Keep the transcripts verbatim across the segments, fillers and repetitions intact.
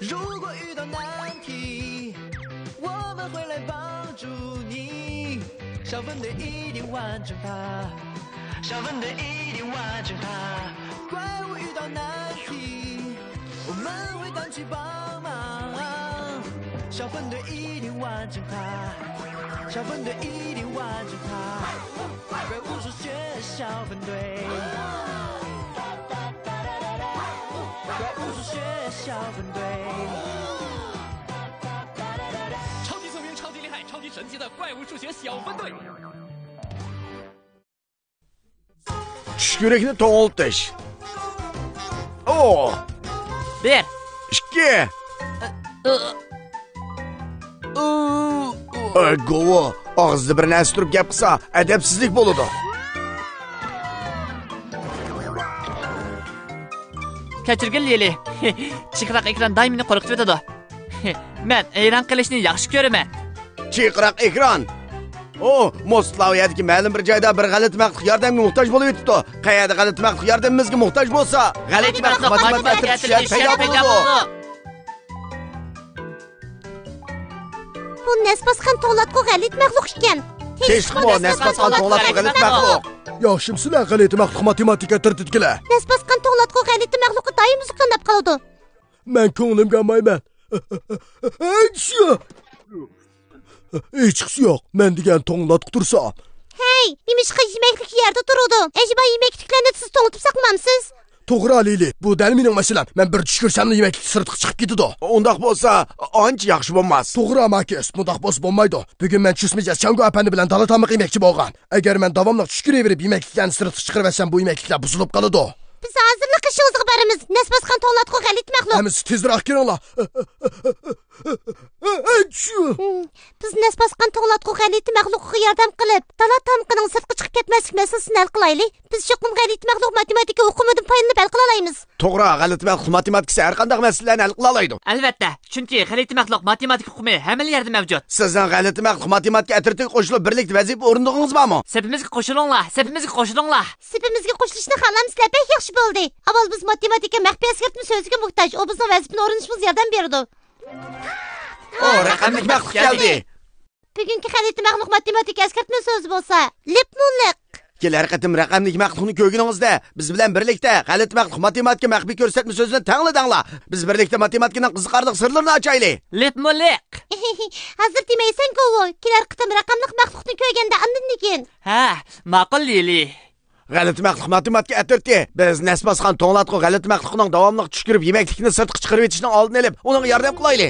如果遇到难题，我们会来帮助你。小分队一定完成它，小分队一定完成它。怪物遇到难题，我们会赶去帮忙。小分队一定完成它，小分队一定完成它。怪物数学小分队，怪物数学小分队。超级聪明，超级厉害，超级神奇的怪物数学小分队。 چۈشكۈرۈكنى توڭلىتىش. ئو! بىر. ئىككى. ئۆ، ئۆ. ئەي، گوۋۇ، ئاغزىدا بىر نەرسە تۇرۇپ گەپ قىلسا، ئەدەپسىزلىك بولىدۇ. كەچۈرگىن، لىلى. چىقىراق ئېكران دائىم مېنى قورقۇتۇۋېتىدۇ. مەن ھەيران قېلىشنى ياخشى كۆرىمەن. چىقىراق ئېكران. ئۇ، موسكۋا يەردىكى مەلۇم بىر جايدا بىر غەلىتە مەخلۇق ياردەمگە موھتاج بولۇۋېتىپتۇ. قەيەردە غەلىتە مەخلۇق ياردىمىمىزگە موھتاج بولسا، غەلىتە مەخلۇق ماتېماتىكا ئەترىتى پەيدا بولىدۇ. بۇ نەس باسقان توڭلاتقۇ غەلىتە مەخلۇق ئىكەن. تىنچلىقمۇ، نەس باسقان توڭلاتقۇ غەلىتە مەخلۇق. ياخشىمسىلەر، غەلىتە مەخلۇق ماتېماتىكا ئەترىتىدىكىلەر؟ نەس باسقان توڭلاتقۇ غەلىتە مەخلۇققا دائىم زۇكاملاپ قالىدۇ. مەن كۆڭلۈمگە ئالمايمەن. ھېچقىسى يوق، مەن دېگەن توڭلاتقۇ تۇرسا. ھەي، نېمىشقا يېمەكلىك يەردە تۇرىدۇ؟ ئەجەبا يېمەكلىكلەرنى تېز توڭلىتىپ ساقلىمامسىز؟ توغرا، لىلى، بۇ دەل مېنىڭ مەسىلەم. مەن بىر چۈش كۆرسەملا يېمەكلىك سىرتقا چىقىپ كېتىدۇ. ئۇنداق بولسا، ئانچە ياخشى بولماس. توغرا، ماكىس، مۇنداق بولسا بولمايدۇ. بۈگۈن مەن چۈشمىجە چياڭگو ئەپەندى بىلەن دالا تامىقى يېمەكچى بولغان. ئەگەر مەن داۋاملىق چۈش كۆرۈۋېرىپ يېمەكلىكلەرنى سىرتقا چىقىرىۋەتسەم، بۇ يېمەكلىكلەر بۇزۇلۇپ قالىدۇ. بىز ھازىرلا قېشىڭىزغا بارىمىز. نەس باسقان توڭلاتقۇ غەلىتە مەخلۇق. ھەممىسى تېزرەك كېلىڭلار. ھىم، بىز نەس باسقان توڭلاتقۇ غەلىتە مەخلۇقىغا ياردەم قىلىپ، دالا تامىقىنىڭ سىرتقا چىقىپ كەتمەسلىك مەسىلىسىنى ھەل قىلايلى. بىز چوقۇم غەلىتە مەخلۇق ماتېماتىكا ئۇقۇمىدىن پايدىلىنىپ ھەل قىلالايمىز. توغرا، غەلىتە مەخلۇق ماتېماتىكىسى ھەر قانداق مەسىلىلەرنى ھەل قىلالايدۇ. ئەلۋەتتە، چۈنكى غەلىتە مەخلۇق ماتېماتىكا ئۇقۇمى ھەممىلا يەردە مەۋجۇت. سىزنىڭ غەلىتە مەخلۇق ماتېماتىكا ئەترىتىگە قوشۇلۇپ، بىرلىكتە ۋەزىپە ئورۇندىغىنىڭىز بارمۇ؟ سېپىمىزگە قوشۇلۇڭلار، سېپىمىزگە قوشۇلۇڭلار. سېپىمىزگە قوشۇلۇشنى خالامسىلەر؟ بەك ياخشى بولدى. ئاۋۋال بىز ماتېماتىكا مەخپىي ئەسكەرتمە سۆزىگە موھتاج، ئۇ بىزنىڭ ۋەزىپىنى ئورۇندىشىمىزغا ياردەم بېرىدۇ. ئو، رەقەملىك مەخلۇق كەلدى. بۈگۈنكى غەلىتە مەخلۇق ماتېماتىكا ئەسكەرتمە سۆزى بولسا، لىپمۇلىق. كېلەر قېتىم رەقەملىك مەخلۇقنى كۆرگىنىڭىزدە، بىز بىلەن بىرلىكتە غەلىتە مەخلۇق ماتېماتىكا مەخپىي كۆرسەتمە سۆزىنى تەڭلا دەڭلا. بىز بىرلىكتە ماتېماتىكىنىڭ قىزىقارلىق سىرلىرىنى ئاچايلى. لىپمۇلىق. ھازىر دېمەيسەن، گوۋۇ. كېلەر قېتىم رەقەملىك مەخلۇقنى كۆرگەندە ئاندىن دېگىن. ھە، ماقۇل، لىلى. غەلىتە مەخلۇق ماتېماتىكا ئەترىتى، بىز نەس باسقان توڭلاتقۇ غەلىتە مەخلۇقنىڭ داۋاملىق چۈش كۆرۈپ يېمەكلىكنى سىرتقا چىقىرىۋېتىشىنىڭ ئالدىنى ئېلىپ، ئۇنىڭغا ياردەم قىلايلى.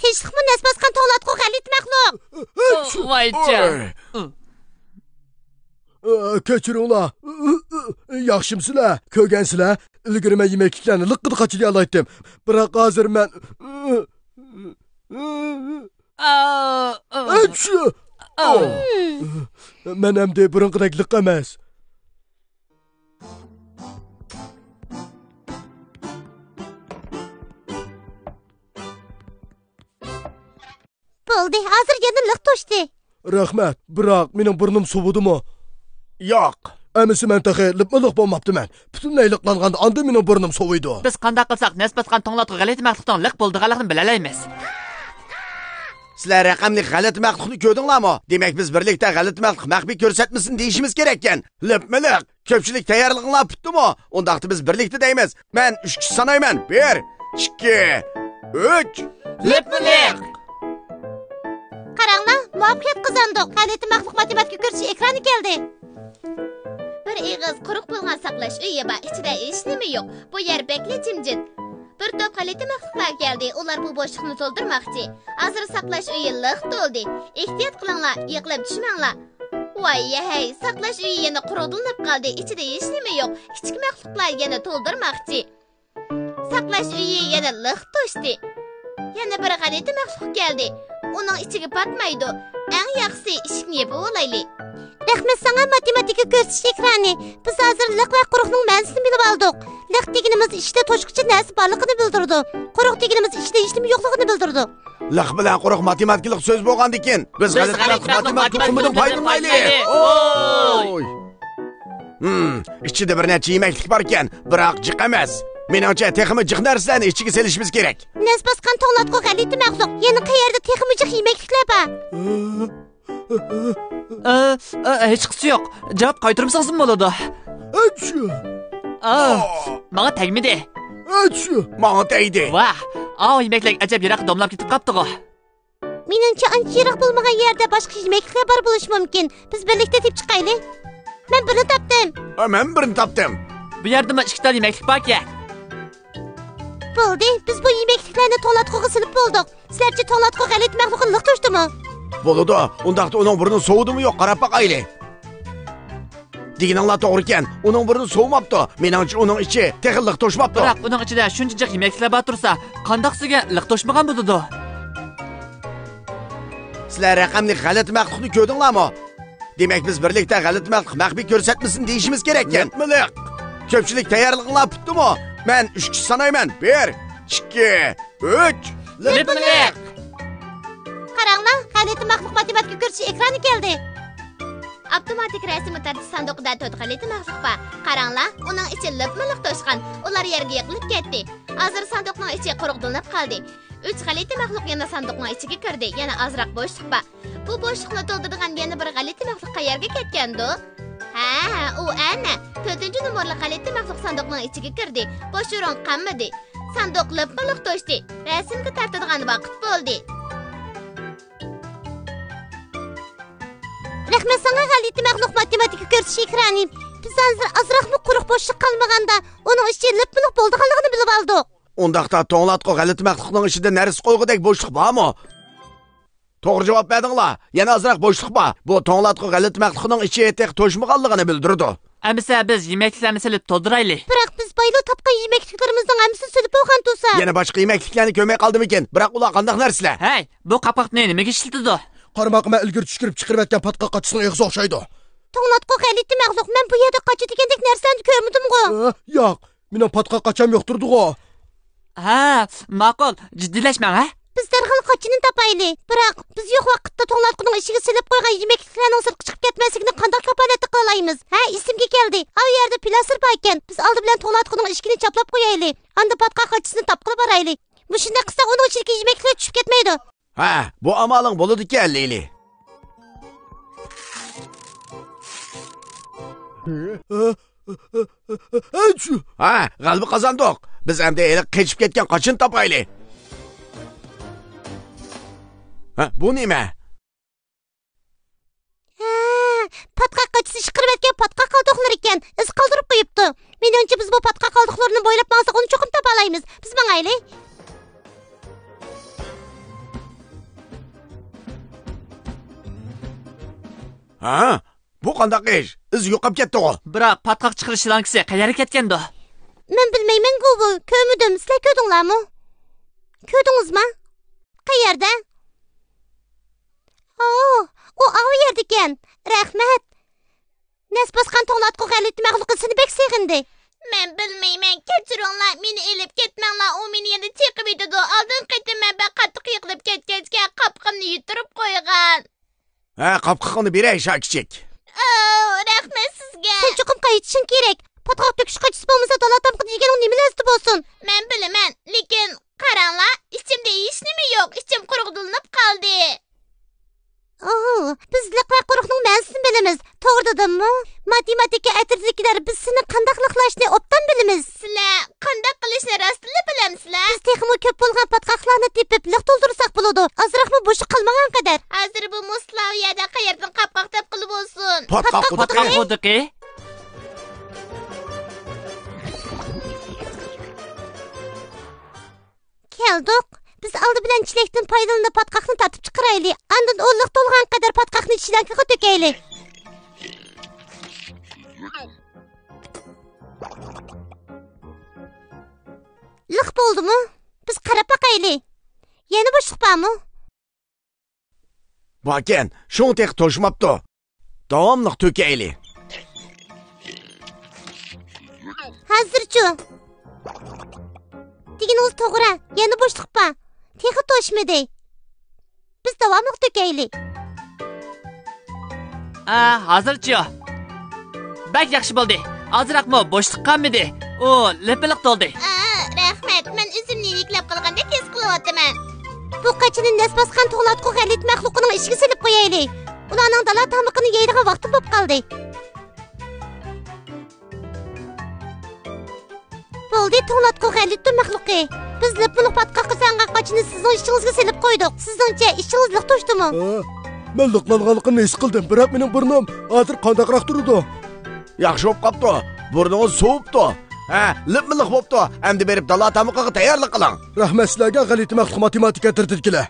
تىنچلىقمۇ، نەس باسقان توڭلاتقۇ غەلىتە مەخلۇق؟ ۋايجان. ئوي. ئە، كەچۈرۈڭلار. ياخشىمسىلەر؟ كۆرگەنسىلەر؟ ئىلگىرى مەن يېمەكلىكلەرنى لىققىدە قاچىلىيالايتتىم. بىراق ھازىر مەن... ئا، ئا. ئەچچە! ئا. مەن ئەمدى بۇرۇنقىدەك لىق ئەمەس. بولدى، ھازىر يەنە لىق توشتى. رەھمەت، بىراق مېنىڭ بۇرنۇم سوۋۇدىمۇ؟ ياق. ئەمىسە مەن تېخى لىپمۇلىق بولماپتىمەن. پۈتۈنلەي لىقلانغاندا ئاندىن مېنىڭ بۇرنۇم سوۋۇيدۇ. بىز قانداق قىلساق نەس باسقان توڭلاتقۇ غەلىتە مەخلۇقنىڭ لىق بولىدىغانلىقىنى بىلەلەيمىز؟ سىلەر رەقەملىك غەلىتە مەخلۇقنى كۆردۈڭلارمۇ؟ دېمەك، بىز بىرلىكتە غەلىتە مەخلۇق مەخپىي كۆرسەتمىسىنى دېيىشىمىز كېرەككەن. لىپمۇلىق. كۆپچىلىك تەييارلىقىڭلار پۈتتىمۇ؟ ئۇنداقتا بىز بىرلىكتە دەيمىز. مەن ئۈچكىچە سانايمەن. بىر، ئىككى، ئۈچ. لىپمۇلىق! قاراڭلار، مۇۋەپپەقىيەت قازاندۇق. غەلىتە مەخلۇق ماتېماتىكا كۆرسىتىش ئېكرانى كەلدى. بىر ئېغىز قۇرۇق بولغان ساقلاش ئۆيى بار، ئىچىدە ھېچنېمە يوق. بۇ يەر بەكلا جىمجىت. بىر توپ غەلىتە مەخلۇقلار كەلدى، ئۇلار بۇ بوشلۇقنى تولدۇرماقچى. ھازىر ساقلاش ئۆيى لىق تولدى. ئېھتىيات قىلىڭلار، يىقىلىپ چۈشمەڭلار. ۋاي ھەي، ساقلاش ئۆيى يەنە قۇرۇقدىلىنىپ قالدى، ئىچىدە ھېچنېمە يوق. كىچىك مەخلۇقلار يەنە تولدۇرماقچى. ساقلاش ئۆيى يەنە لىق توشتى. يەنە بىر غەلىتە مەخلۇق كەلدى. ئۇنىڭ ئىچىگە پاتمايدۇ. ئەڭ ياخشىسى ئىشىكنى يېپىۋالايلى. رەھمەت ساڭا، ماتېماتىكا كۆرسىتىش ئېكرانى. بىز ھازىر لىق ۋە قۇرۇقنىڭ مەنىسىنى بىلىۋالدۇق. لىق دېگىنىمىز ئىچىدە توشقۇچە نەرسە بارلىقىنى بىلدۈرىدۇ. قۇرۇق دېگىنىمىز ئىچىدە ھېچنېمە يوقلۇغىنى بىلدۈرىدۇ. لىق بىلەن قۇرۇق ماتېماتىكىلىق سۆز بولغاندىكىن، بىز غەلىتە مەخلۇق ماتېماتىك تۇخۇمىدىن پايدىلىنايلى. ۋوي! ھىم، ئىچىدە بىر نەچچە يېمەكلىك باركەن، بىراق جىق ئەمەس. مېنىڭچە، تېخىمۇ جىق نەرسىلەرنى ئىچىگە سېلىشىمىز كېرەك. نەس باسقان توڭلاتقۇ غەلىتە مەخلۇق، يەنە قەيەردە تېخىمۇ جىق يېمەكلىكلەر بار؟ ئە، ئە، ھېچقىسى يوق. جاۋاب قايتۇرمىسىڭىزمۇ بولىدۇ. ئەچچۇ! ئا، ماڭا تەگمىدى. ئەچچۇ! ماڭا تەگدى. ۋاھ، ئاۋۇ يېمەكلىك ئەجەب يىراققا دومىلاپ كېتىپ قاپتىغۇ. مېنىڭچە، ئانچە يىراق بولمىغان يەردە باشقا يېمەكلىكلەر بار بولۇشى مۇمكىن. بىز بىرلىكتە تېپىپ چىقايلى. مەن بىرنى تاپتىم. ئا، مەن بىرنى تاپتىم. بۇ يەردىمۇ ئىككى تال يېمەكلىك باركەن. بولدى، بىز بۇ يېمەكلىكلەرنى توڭلاتقۇغا سېلىپ بولدۇق. سىلەرچە، توڭلاتقۇ غەلىتە مەخلۇققا لىق توشتىمۇ؟ بولىدۇ. ئۇنداقتا ئۇنىڭ بۇرنى سوۋۇدىمۇ يوق، قاراپ باقايلى. دېگىنىڭلار توغرىكەن، ئۇنىڭ بۇرنى سوۋۇماپتۇ. مېنىڭچە، ئۇنىڭ ئىچى تېخى لىق توشماپتۇ. بىراق ئۇنىڭ ئىچىدە شۇنچە جىق يېمەكلىكلەر بار تۇرسا، قانداق سىزگە لىق توشمىغان بولىدۇ؟ سىلەر رەقەملىك غەلىتە مەخلۇقنى كۆردۈڭلارمۇ؟ دېمەك، بىز بىرلىكتە غەلىتە مەخلۇق مەخپىي كۆرسەتمىسۇن دېيىشىمىز كېرەككەن. لىپمىلىق! كۆپچىلىك تەييارلىقىڭلار پۈتتىمۇ؟ مەن ئۈچكىچە سانايمەن. بىر، ئىككى، ئۈچ. لىپمىلىق! قاراڭلار، غەلىتە مەخلۇق ماتېماتىكا كۆرسىتىش ئېكرانى كەلدى. ئاپتوماتىك رەسىمگە تارتىش ساندۇقىدا تۆت غەلىتە مەخلۇق بار. قاراڭلار، ئۇنىڭ ئىچى لىپمىلىق توشقان. ئۇلار يەرگە يىقىلىپ كەتتى. ھازىر ساندۇقنىڭ ئىچى قۇرۇق دولىنىپ قالدى. ئۈچ غەلىتە مەخلۇق يەنە ساندۇقنىڭ ئىچىگە كىردى. يەنە ئازراق بوشلۇق بار. بۇ بوشلۇقنى تولدۇرىدىغان يەنە بىر غەلىتە مەخلۇق قەيەرگە كەتكەندۇ؟ ھە، ئۇ ئەنە، تۆتىنچى نومۇرلۇق غەلىتە مەخلۇق ساندۇقنىڭ ئىچىگە كىردى. بوش ئورۇن قالمىدى. ساندۇق لىپمىلىق توشتى. رەسىمگە تارتىدىغان ۋاقىت بولدى. رەھمەت ساڭا، غەلىتە مەخلۇق ماتېماتىكا كۆرسىتىش ئېكرانى. بىز ھازىر ئازراقمۇ قۇرۇق بوشلۇق قالمىغاندا، ئۇنىڭ ئىچى لىپمىلىق بولىدىغانلىقىنى بىلىۋالدۇق. ئۇنداقتا توڭلاتقۇ غەلىتە مەخلۇقنىڭ ئىچىدە نەرسە قويغۇدەك بوشلۇق بارمۇ؟ توغرا جاۋاب بەردىڭلار. يەنە ئازراق بوشلۇق بار. بۇ توڭلاتقۇ غەلىتە مەخلۇقنىڭ ئىچى تېخى توشمىغانلىقىنى بىلدۈرىدۇ. ئەمىسە بىز يېمەكلىكلەرنى سېلىپ تولدۇرايلى. بىراق بىز بايىلار تاپقان يېمەكلىكلىرىمىزنىڭ ھەممىسىنى سېلىپ بولغان تۇرسا. يەنە باشقا يېمەكلىكلەرنى كۆرمەي قالدىمىكىن؟ بىراق ئۇلار قانداق نەرسىلەر؟ ھەي، بۇ قاپقاقنى نېمىگە ئىشلىتىدۇ؟ قارىماققا مەن ئىلگىرى چۈشكۈرۈپ چىقىرىۋەتكەن پاتقاق قاچىسىنىڭ ئېغىزى ئوخشايدۇ. توڭلاتقۇ غەلىتە مەخلۇق، مەن بۇ يەردە قاچا دېگەندەك نەرسىلەرنى كۆرمىدىمغۇ؟ ئە، ياق. مېنىڭ پاتقاق قاچام يوق تۇرىدىغۇ. ھە، ماقۇل، جىددىيلەشمەڭ، ھە؟ بىز دەرھال قاچىنى تاپايلى. بىراق، بىز يوق ۋاقىتتا توڭلاتقۇنىڭ ئىچىگە سېلىپ قويغان يېمەكلىكلەرنىڭ سىرتقا چىقىپ كەتمەسلىكىنى قانداق كاپالەتلىك قىلالايمىز؟ ھە، ئېسىمگە كەلدى. ئاۋۇ يەردە پىلاستىر باركەن. بىز ئالدى بىلەن توڭلاتقۇنىڭ ئىشىكىنى چاپلاپ قويايلى. ئاندىن پاتقاق قاچىسىنى تاپقىلى بارايلى. مۇشۇنداق قىلساق، ئۇنىڭ ئىچىدىكى يېمەكلىكلەر چۈشۈپ كەتمەيدۇ. ھە، بۇ ئامالىڭ بولىدىكەن، لىلى. ھە، غەلىبە قازاندۇق. بىز ئەمدى ھېلىقى قېچىپ كەتكەن قاچىنى تاپايلى. ھە، بۇ نېمە؟ ھە، پاتقاق قاچىسى ئىشقىرىۋەتكەن پاتقاق قالدۇقلىرى ئىكەن. ئىز قالدۇرۇپ قويۇپتۇ. مېنىڭچە، بىز بۇ پاتقاق قالدۇقلىرىنى بويلاپ ماڭساق، ئۇنى چوقۇم تاپالايمىز. بىز ماڭايلى. ھە؟ بۇ قانداق ئىش؟ ئىز يوقاپ كەتتىغۇ؟ بىراق، پاتقاق چىقىرىش شلانكىسى قەيەرگە كەتكەندۇ؟ مەن بىلمەيمەن، گۇگۇل. كۆرمىدىم. سىلەر كۆردۈڭلارمۇ؟ كۆردىڭىزما؟ قەيەردە؟ ئو، ئۇ ئاۋۇ يەردىكەن. رەھمەت. نەس باسقان توڭلاتقۇ غەلىتە مەخلۇق ئىزىنى بەك سېغىندى. مەن بىلمەيمەن، كەچۈرۈڭلار، مېنى ئېلىپ كەتمەڭلار، ئۇ مېنى يەنە چېقىۋېتىدۇ. ئالدىنقى قېتىم مەن بەك قاتتىق يىقىلىپ كەتكەچكە، قاپىقىمنى يىتتۈرۈپ قويغان. ھە، قاپىقىڭنى بېرەي، شا كىچىك. ئاۋۇ، رەھمەت سىزگە. سەن چوقۇم قايتىشىڭ كېرەك. پاتقاق تۆكۈش قاچىسى بولمىسا، دالا تامىقى يېگىنىڭ نېمە لەززىتى بولسۇن؟ مەن بىلىمەن، لېكىن قاراڭلار، ئىچىمدە ھېچنېمە يوق، ئىچىم قۇرۇق دولىنىپ قالدى. ئوھو، بىز لىق ۋە قۇرۇقنىڭ مەنىسىنى بىلىمىز. توغرا دېدىممۇ؟ ماتېماتىكا ئەترىتىدىكىلەر، بىز سېنىڭ قانداق لىقلاشنى ئوبدان بىلىمىز. سىلەر قانداق قىلىشنى راستتىنلا بىلەمسىلەر؟ بىز تېخىمۇ كۆپ بولغان پاتقاقلارنى تېپىپ، لىق تولدۇرساق بولىدۇ. ئازراقمۇ بوشلۇق قالمىغان قەدەر. ھازىر بۇ مۇسلاۋ يەردە قەيەردىن قاپقاق تاپقىلى بولسۇن؟ پاتقاق قۇدۇقى؟ كەلدۇق. بىز ئالدى بىلەن چېلەكتىن پايدىلىنىپ پاتقاقنى تارتىپ چىقىرايلى. ئاندىن ئۇ لىق تولغان قەدەر پاتقاقنى شلانكىغا تۆكەيلى. لىق بولدىمۇ؟ بىز قاراپ باقايلى. يەنە بوشلۇق بارمۇ؟ باركەن، شۇڭا تېخى توشماپتۇ. داۋاملىق تۆكەيلى. ھازىرچۇ؟ دېگىنىڭىز توغرا، يەنە بوشلۇق بار. تېخى توشمىدى. بىز داۋاملىق تۆكەيلى. ئا، ھازىرچۇ. بەك ياخشى بولدى. ئازراقمۇ بوشلۇق قالمىدى. ئۇ لىپىلىق تولدى. ئا، رەھمەت. مەن ئۆزۈمنى يېنىكلەپ قالغاندەك ھېس قىلىۋاتىمەن. بۇ قاچىنى نەس باسقان توڭلاتقۇ غەلىتە مەخلۇقىنىڭ ئىچىگە سېلىپ قويايلى. ئۇلارنىڭ دالا تامىقىنى يەيدىغان ۋاقتى بولۇپ قالدى. بولدى، توڭلاتقۇ غەلىتە مەخلۇقى. بىز لىپمۇلۇق پاتقاققا سانغان قاچىنى سىزنىڭ ئىچىڭىزگە سېلىپ قويدۇق. سىزنىڭچە، ئىچىڭىز لىق توشتىمۇ؟ ھە، مەن لىقلانغانلىقىمنى ھېس قىلدىم، بىراق مېنىڭ بۇرنۇم ھازىر قانداقراق تۇرىدۇ؟ ياخشى بولۇپ قاپتۇ. بۇرنىڭىز سوۋۇپتۇ. ھە، لىپمۇلۇق بوپتۇ. ئەمدى بېرىپ دالا تامىقىغا تەييارلىق قىلىڭ. رەھمەت سىلەرگە، غەلىتە مەخلۇق ماتېماتىكا ئەترىتىدىكىلەر.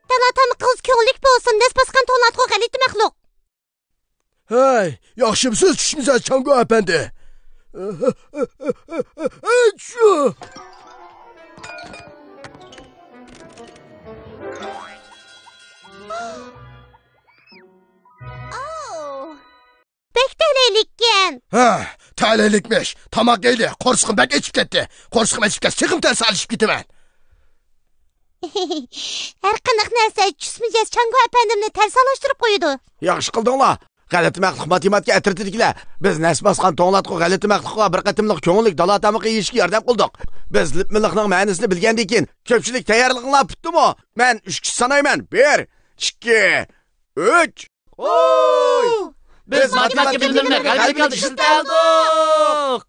دالا تامىقىڭىز كۆڭۈللۈك بولسۇن، نەس باسقان توڭلاتقۇ غەلىتە مەخلۇق. ھەي، ياخشىمسىز، چۈشمىسە چاڭگو ئەپەندى؟ ئەچۇ! بەك تەلەيلىككەن. ھە، تەلەيلىكمىش. تاماق يەيلى، قورسىقىم بەك ئېچىپ كەتتى. قورسىقىم ئېچىپ كەتسە، تېخىمۇ تەرسالىشىپ كېتىمەن. ھەر قانداق نەرسە چۈشمىجەز چاڭگو ئەپەندىمنى تەرسالاشتۇرۇپ قويىدۇ. ياخشى قىلدىڭلار. غەلىتە مەخلۇق ماتېماتىكا ئەترىتىدىكىلەر، بىز نەس باسقان توڭلاتقۇ غەلىتە مەخلۇققا بىر قېتىملىق كۆڭۈللۈك دالا تامىقى يېيىشكە ياردەم قىلدۇق. بىز لىپمىلىقنىڭ مەنىسىنى بىلگەندىن كېيىن، كۆپچىلىك تەييارلىقىڭلار پۈتتىمۇ؟ مەن ئۈچكىچە سانايمەن. بىر، ئىككى، ئۈچ. ھوي! بىز ماتېماتىكا بىلىملىرىنى غەلىبىلىك ھالدا ئىشلىتەلدۇق!